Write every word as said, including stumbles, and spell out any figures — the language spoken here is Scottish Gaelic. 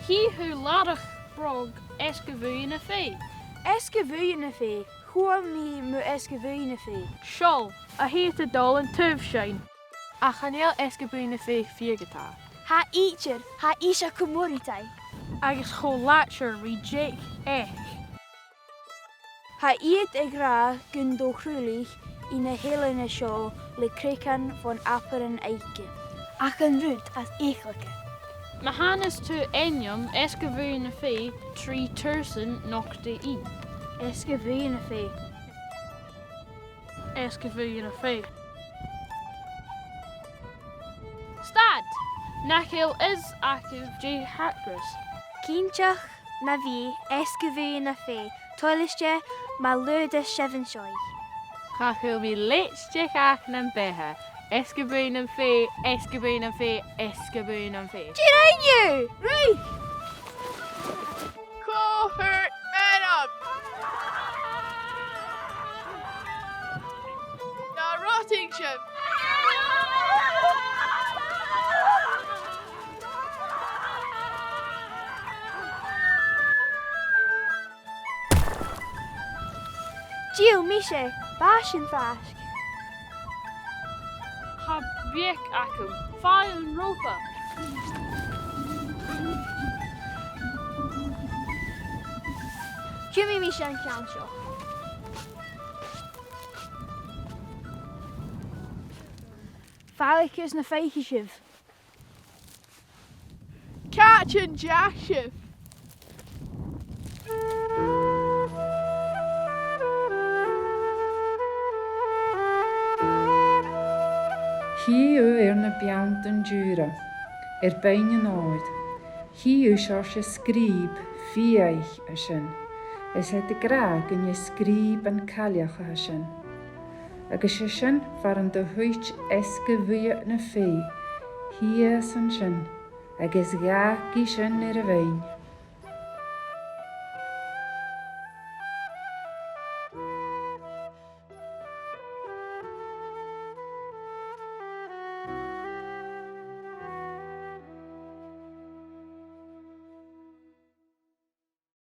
Chì thu làrach bròg Easgaidh Bhuidhe na Fèidh. Easgaidh Bhuidhe na Fèidh, chuala mi mu Easgaidh Bhuidhe na Fèidh. Seall, a' chiad a' dol an taobh sin. Ach chan eil Easgaidh Bhuidhe na Fèidh fìor ge-tà. Tha idir, tha ise cho mòr ri taigh. Agus cho làidir ri deich each. Tha iad ag ràdh gun do chraoladh i na h-eileanan seo le creagan bhon abairean aice. Ach an rud as eagalaiche. Ma chanas tu ainm Easgaidh Bhuidhe na Fèidh trì tursan, nochdaidh i. Easgaidh Bhuidhe na Fèidh. Easgaidh Bhuidhe na Fèidh. Stad! Nach eil fhios agaibh dè thachras? Cinnteach na bhitheas Easgaidh Bhuidhe na Fèidh toilichte ma lùghdais sibh an seo. Cha chuala mi leithid de chach nam beatha. Easgaidh Bhuidhe na Fèidh, Easgaidh Bhuidhe na Fèidh, Easgaidh Bhuidhe na Fèidh. Dè rinn thu? Ruith! Cò thuirt m' ainm? Na ruithidh sibh! Dìreach mise, b' e sin fàisg. Tha beachd agam, fàgaidh an ròpa. Cumaidh mise an ceann seo. Fàileadh gus na faic sibh. Càit an deach sibh? Chì thu air na beanntan diùra, air beinn an òir, chì thu seòrsa sgrìob fiadhaich an sin, is iad ag ràdh gun e sgrìob an cailleach a tha sin. Agus 's e sin far an do thuit Easgaidh Bhuidhe na Fèidh shìos an sin, agus dh'fhàg i sin air a' bheinn.